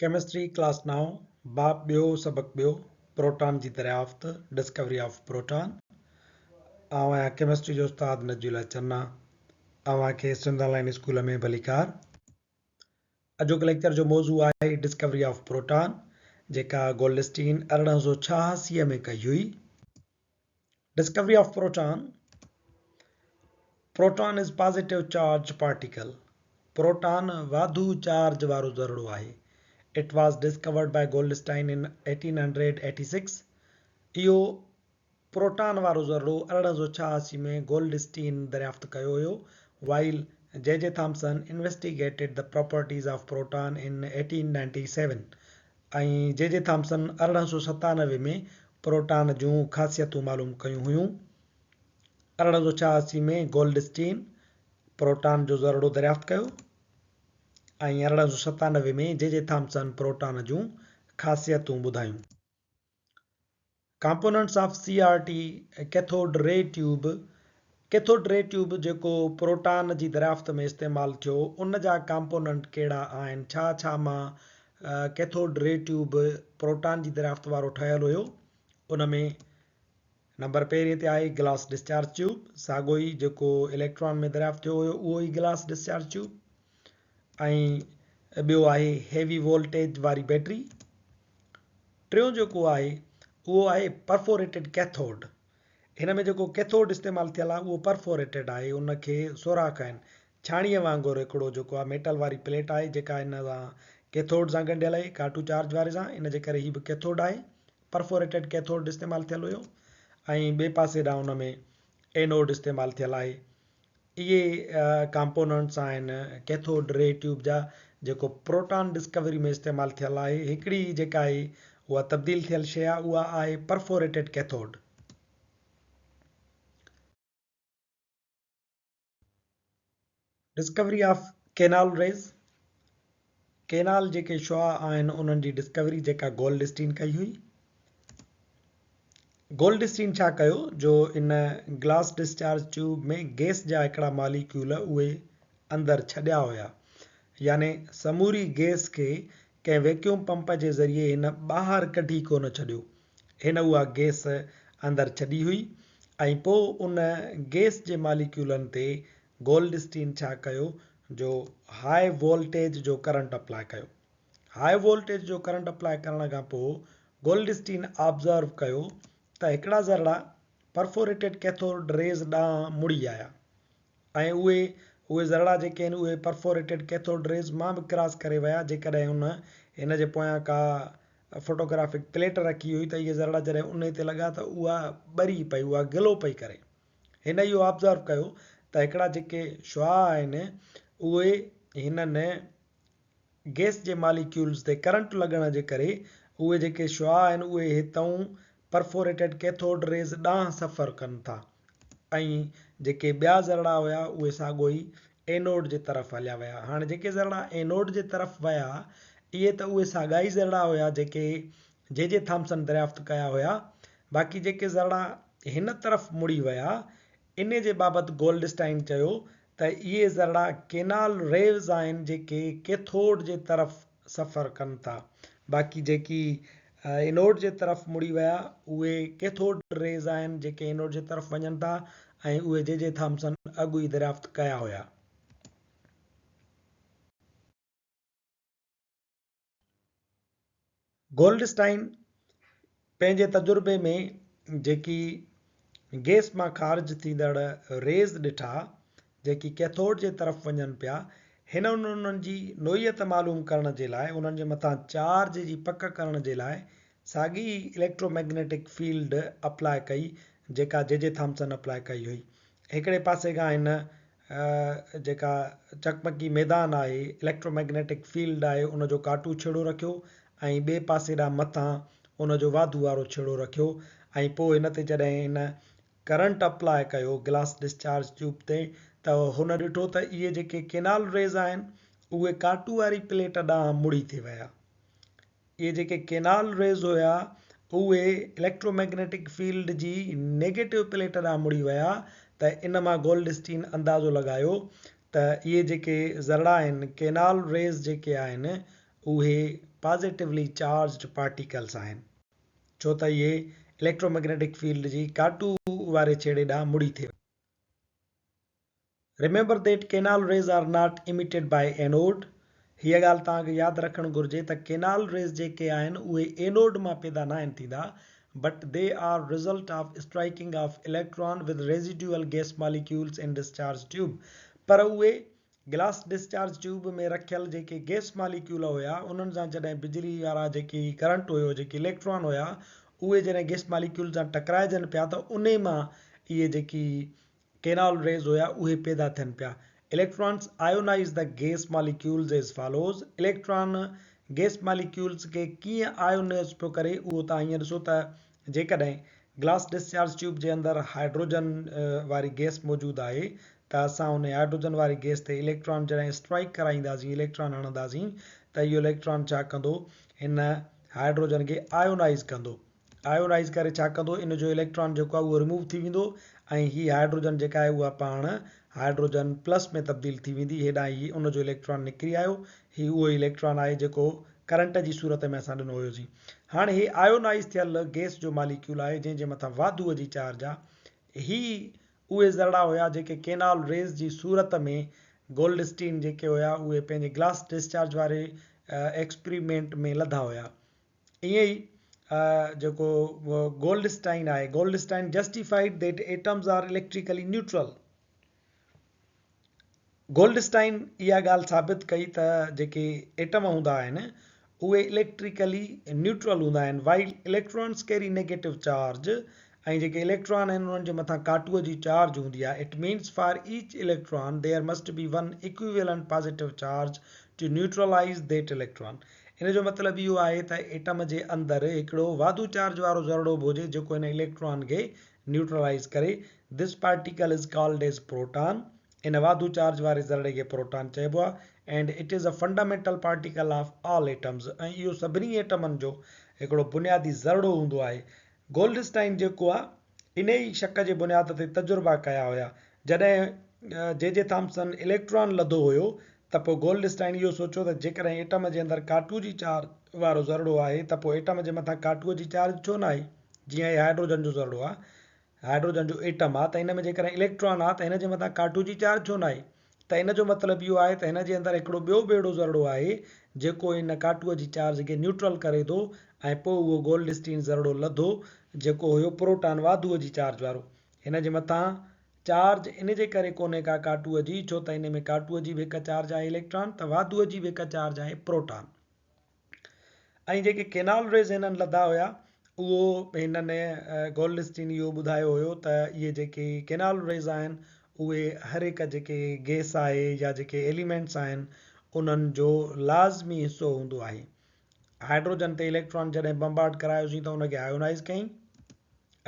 Chemistry class نائون، باب ٻيو، سبق ٻيو، پروٽان جي دريافت، Discovery of Proton. آئون آهيان ڪيمسٽري جو استاد نجي الله چنا. اوهان کي سنڌ آن لائين اسڪول ۾ ڀليڪار. اڄوڪي ليڪچر جو موضوع آهي ڊسڪوري آف پروٽان، جيڪا گولڊسٽين 1886 ۾ ڪئي هئي. Discovery of proton, Proton is positive charge particle. Proton واڌو چارج وارو ذرڙو آهي. It was discovered by Goldstein in 1886. اهو پروٽان وارو ذرڙو 1886 ۾ گولڊسٽين دريافت ڪيو هيو while J J Thomson investigated the properties of proton in 1897. ۽ J J Thomson 1897 ۾ proton جون خاصيتون معلوم ڪيون هيون. 1886 ۾ گولڊسٽين پروٽان جو ذرڙو دريافت ڪيو ۽ 1897 ۾ جي جي ٿامسن پروٽان جون خاصيتون ٻڌايون. Components of C R T cathode ray tube, cathode ray tube جيڪو پروٽان جي دريافت ۾ استعمال ٿيو ان جا ڪامپوننٽ ڪهڙا آهن؟ ڇا ڇا مان ڪيٿوڊ ري ٽيوب پروٽان جي دريافت وارو ٺهيل هيو؟ ان ۾ نمبر پهرين تي آهي گلاس ڊسچارج ٽيوب، ساڳو ئي جيڪو اليڪٽران ۾ دريافت ٿيو هيو اهو ئي گلاس ڊسچارج ٽيوب ۽ ٻيو آهي هيوي وولٽيج واري بيٽري، ٽيون جيڪو آهي اهو آهي پرفوريٽيڊ ڪيٿوڊ. هن ۾ جيڪو ڪيٿوڊ استعمال ٿيل آهي اهو پرفوريٽيڊ آهي ان کي سوراخ آهن. ڇاڻيء وانگر هڪڙو جيڪو آهي ميٽل واري پليٽ آهي جيڪا ان سان ڪيٿوڊ سان ڳنڍيل آهي ڪاٽو چارج واري سان ان جي ڪري هي به ڪيٿوڊ آهي. پرفوريٽيڊ ڪيٿوڊ استعمال ٿيل هيو ۽ ٻئي پاسي ڏانهن ان ۾ اينوڊ استعمال ٿيل آهي. اهي ڪامپوننٽس آهن ڪيٿوڊ ري ٽيوب جا جيڪو پروٽان ڊسڪوري ۾ استعمال ٿيل آهي. هڪڙي جيڪا آهي اها تبديل ٿيل شيء آهي اها آهي پرفوريٽيڊ cathode. Discovery of canal rays, canal جيڪي شعاع آهن انهن جي ڊسڪوري جيڪا گولڊسٽين ڪئي هئي. گولڊسٽين ڇا ڪيو جو ان گلاس ڊسچارج ٽيوب ۾ گيس جا هڪڙا ماليڪيول اهي اندر ڇڏيا هيا يعني سموري گيس کي ڪنهن ويڪيوم پمپ جي ذريعي هن ٻاهر ڪڍي ڪونه ڇڏيو هن اها گيس اندر ڇڏي هئي ۽ پوء ان گيس جي ماليڪيولن تي گولڊسٽين ڇا ڪيو جو هاء وولٽيج جو ڪرنٽ اپلاء ڪيو. هاء وولٽيج جو ڪرنٽ اپلاء ڪرڻ کان پوء گولڊسٽين آبزرو ڪيو ته هڪڙا ذرڙا پرفوريٽيڊ ڪيٿوڊ ريز ڏانهن مڙي آيا ۽ اهي اهي ذرڙا جيڪي آهن اهي پرفوريٽيڊ ڪيٿوڊ ريز مان به ڪراس ڪري ويا جيڪڏهن ان هن جي پويان ڪا فوٽوگرافڪ پليٽ رکي هئي ته اهي ذرڙا جڏهن انهي تي لڳا ته اها ٻري پئي اها گلو پئي ڪري. هن اهو آبزرو ڪيو ته هڪڙا جيڪي شعاع آهن اهي هنن گئس جي ماليڪيولز تي ڪرنٽ لڳڻ جي ڪري اهي جيڪي شعاع آهن اهي هتئون پرفوريٽيڊ ڪيٿوڊ ريز ڏانهن سفر ڪن ٿا ۽ جيڪي ٻيا ذرڙا هيا اهي ساڳو ئي اينوڊ جي طرف هليا ويا. هاڻي جيڪي ذرڙا اينوڊ جي طرف ويا اهي ته اهي ساڳا ئي ذرڙا هيا جيڪي جي جي ٿامسن دريافت ڪيا هيا باقي جيڪي ذرڙا هن طرف مڙي ويا، انهي جي بابت گولڊسٽائن چيو ته اهي ذرڙا ڪينال ريز آهن جيڪي ڪيٿوڊ جي طرف سفر ڪن ٿا، باقي جيڪي اينوڊ جي طرف مڙي ويا اهي ڪيٿوڊ ريز آهن جيڪي اينوڊ جي طرف وڃن ٿا ۽ اهي جي جي ٿامسن اڳ ئي دريافت ڪيا هيا. گولڊسٽائن پنهنجي تجربي ۾ جيڪي گئس مان خارج ٿيندڙ ريز ڏٺا، جيڪي ڪيٿوڊ جي طرف وڃن پيا، هن انهن جي نوعيت معلوم ڪرڻ جي لاء، انهن جي مٿان چارج جي پڪ ڪرڻ جي لاء ساڳي ئي اليڪٽرو مئگنيٽڪ فيلڊ اپلاء ڪئي، جيڪا جي جي ٿامسن اپلاء ڪئي هئي. هڪڙي پاسي کان هن جيڪا چقمقي ميدان آهي، Electromagnetic Field، آهي ان جو ڪاٽو ڇيڙو رکيو ۽ ٻئي پاسي ڏانهن مٿان ان جو واڌو وارو ڇيڙو رکيو ۽ پوء ان تي جڏهن هن ڪرنٽ اپلاء ڪيو گلاس ڊسچارج ٽيوب تي ته هن ڏٺو ته اهي جيڪي ڪينال ريز آهن اهي ڪاٽو واري پليٽ ڏانهن مڙي ٿي ويا. اهي جيڪي ڪينال ريز هيا اهي اليڪٽرو مئگنيٽڪ فيلڊ جي نيگيٽو پليٽ ڏانهن مڙي ويا ته ان مان گولڊسٽين اندازو لڳايو ته اهي جيڪي ذرڙا آهن ڪينال ريز جيڪي آهن اهي پازيٽولي چارجڊ پارٽيڪلز آهن ڇو ته اهي اليڪٽرومئگنيٽڪ فيلڊ جي ڪاٽو واري ڇيڙي ڏانهن مڙي ٿي ويا. Remember that canal rays are not emitted by anode هيء ڳالهه توهان کي ياد رکڻ گهرجي ته ڪينال ريز جيڪي آهن اهي اينوڊ مان پيدا ناهن ٿيندا but they are result of striking of electron with residual gas molecules in discharge tube پر اهي گلاس ڊسچارج ٽيوب ۾ رکيل جيڪي گئس ماليڪيول هيا انهن سان جڏهن بجلي وارا جيڪي ڪرنٽ هيو جيڪي اليڪٽران هيا اهي جڏهن گئس ماليڪيول سان ٽڪرائجن پيا ته انهي مان اهي جيڪي ڪينال ريز هيا اهي پيدا ٿين پيا. Electrons ionize the gas molecules as follows, electron gas molecules کي ڪيئن آيونائيز پيو ڪري اهو توهان هيئن ڏسو ته جيڪڏهن گلاس ڊسچارج ٽيوب جي اندر هائيڊروجن واري گئس موجود آهي ته اسان ان هائيڊروجن واري گئس تي اليڪٽران جڏهن اسٽرائيڪ ڪرائينداسين اليڪٽران هڻنداسين ته اهو اليڪٽران ڇا ڪندو هن هائيڊروجن کي آيونائيز ڪندو. آيونائيز ڪري ڇا ڪندو ان جو اليڪٽران جيڪو آهي اهو ريموو ٿي ويندو ۽ هي هائيڊروجن جيڪا آهي اها پاڻ هائيڊروجن پلس ۾ تبديل ٿي ويندي هيڏانهن هي ان جو اليڪٽران نڪري آيو هي اهو ئي اليڪٽران آهي جيڪو ڪرنٽ جي صورت ۾ اسان ڏنو هيوسين هاڻ هي آيونائيز ٿيل گئس جو ماليڪيول آهي جنهن جي مٿان واڌوء جي چارج آهي هي اهي ذرڙا هيا جيڪي ڪينال ريز جي صورت ۾ گولڊسٽين جيڪي هيا اهي پنهنجي گلاس ڊسچارج واري ايڪسپريمينٽ ۾ لڌا هيا ائين ئي جيڪو گولڊ اسٽائن آهي، Goldstein justified that atoms are electrically neutral. Goldstein اها ڳالهه ثابت ڪئي ته جيڪي ايٽم هوندا آهن اهي اليڪٽريڪلي نيوٽرل هوندا آهن while electrons carry negative charge ۽ جيڪي اليڪٽران آهن انهن جي مٿان ڪاٽوء جي چارج هوندي آهي it means for each electron there must be one equivalent positive charge to neutralize that electron ان جو مطلب اهو آهي ته ايٽم جي اندر هڪڙو واڌو چارج وارو ذرڙو به هجي جيڪو ان اليڪٽران کي نيوٽرلائيز ڪري. This particle is called as proton. ان واڌو چارج واري ذرڙي کي پروٽان چئبو آهي and it is a fundamental particle of all atoms ۽ اهو سڀني ايٽمن جو هڪڙو بنيادي ذرڙو هوندو آهي. گولڊسٽائن جيڪو آهي انهي ئي شڪ جي بنياد تي تجربا ڪيا هيا. جڏهن جي جي ٿامسن اليڪٽران لڌو هيو ته پوء گولڊسٽائن اهو سوچيو ته جيڪڏهن ايٽم جي اندر ڪاٽو جي چارج وارو ذرڙو آهي ته پوء ايٽم جي مٿان ڪاٽوء جي چارج ڇو ناهي؟ جيئن هي هائيڊروجن جو ذرڙو آهي، هائيڊروجن جو ايٽم آهي ته ان ۾ جيڪڏهن اليڪٽران آهي ته هن جي مٿان ڪاٽو جي چارج ڇو ناهي؟ ته ان جو مطلب اهو آهي ته هن جي اندر هڪڙو ٻيو به اهڙو ذرڙو آهي جيڪو ان ڪاٽوء جي چارج کي نيوٽرل ڪري ٿو ۽ پوء اهو گولڊسٽين ذرڙو لڌو جيڪو هيو پروٽان واڌوء جي چارج وارو. هن جي مٿان چارج ان جي ڪري ڪونهي ڪا ڪاٽوء جي ڇو ته ان ۾ ڪاٽوء جي به هڪ چارج آهي اليڪٽران ته واڌوء جي به هڪ چارج آهي پروٽان. ۽ جيڪي ڪينال ريز هنن لڌا هيا اهو هنن گولڊسٽين اهو ٻڌايو هيو ته اهي جيڪي ڪينال ريز آهن اهي هر هڪ جيڪي گيس آهي يا جيڪي ايليمينٽس آهن انهن جو لازمي حصو هوندو آهي. هائڊروجن تي اليڪٽران جڏهن بمبارڊ ڪرايوسين ته ان کي آيونائيز ڪيائين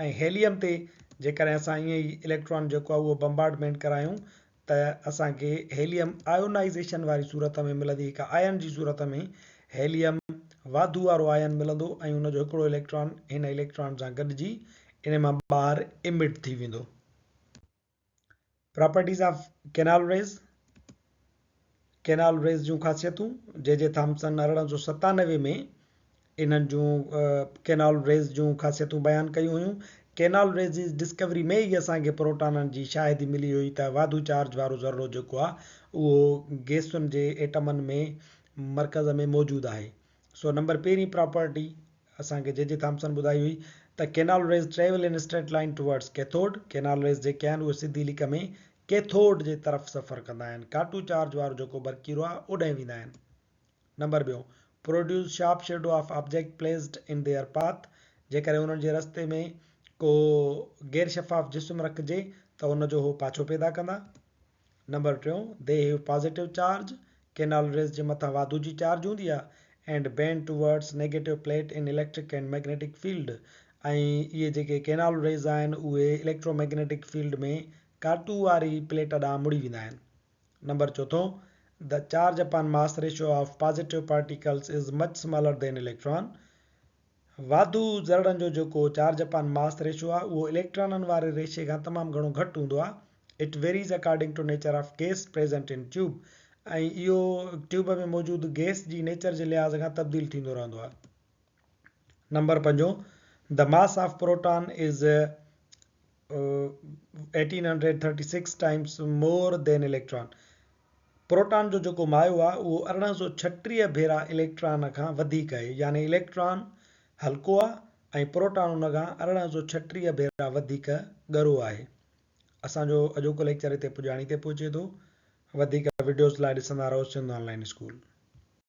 ۽ هيليم تي جيڪڏهن اسان ائين ئي اليڪٽران جيڪو آهي اهو بمبارڊمينٽ ڪرايون ته اسان کي هيليم آيونائيزيشن واري صورت ۾ ملندي هڪ آئن جي صورت ۾ هيليم واڌو وارو آئن ملندو ۽ ان جو هڪڙو اليڪٽران هن اليڪٽران سان گڏجي ان مان ٻاهر امٽ ٿي ويندو. Properties of canal rays, canal rays جون خاصيتون، جي جي ٿامسن 1897 ۾ انهن جون ڪينال ريز جون خاصيتون بيان ڪيون هيون. ڪينال ريز جي ڊسڪوري ۾ ئي اسان کي پروٽانن جي شاهدي ملي هئي ته واڌو چارج وارو ذرڙو جيڪو آهي اهو گئسن جي ايٽمن ۾ مرڪز ۾ موجود آهي. سو نمبر پهرين پراپرٽي اسان کي جي جي ٿامسن ٻڌائي هئي ته canal rays travel in straight line towards cathode, canal rays جيڪي آهن اهي سڌي ليڪ ۾ ڪيٿوڊ جي طرف سفر ڪندا آهن، ڪاٽو چارج وارو جيڪو برقيرو آهي اوڏانهن ويندا آهن. نمبر ٻيون produce sharp shadow of object placed in their path, جيڪڏهن انهن جي رستي ۾ ڪو غير شفاف جسم رکجي ته ان جو هو پاڇو پيدا ڪندا. نمبر ٽيون، They have positive charge، canal rays جي مٿان واڌو جي چارج هوندي آهي، and bend towards negative plate in electric and magnetic field ۽ اهي جيڪي ڪينال ريز آهن اهي اليڪٽرو مئگنيٽڪ فيلڊ ۾ ڪاٽو واري پليٽ ڏانهن مڙي ويندا آهن. نمبر چوٿون، The charge upon mass ratio of positive particles is much smaller than electron، واڌو ذرڙن جو جيڪو چارج اپان ماس ريشو آهي اهو اليڪٽرانن واري ريشي کان تمام گهڻو گهٽ هوندو آهي. It varies according to nature of gas present in tube. ۽ اهو ٽيوب ۾ موجود گئس جي نيچر جي لحاظ کان تبديل ٿيندو رهندو آهي. نمبر پنجون، The mass of proton is 1836 times more than electron. Proton جو جيڪو مايو آهي اهو 1836 ڀيرا اليڪٽران کان وڌيڪ آهي يعني اليڪٽران هلڪو آهي ۽ پروٽان ان کان 1836 ڀيرا وڌيڪ ڳرو آهي. اسان جو اڄوڪو ليڪچر هتي پڄاڻي تي پهچي ٿو. وڌيڪ وڊيوز لاء ڏسندا رهو سنڌ آن لائين اسڪول.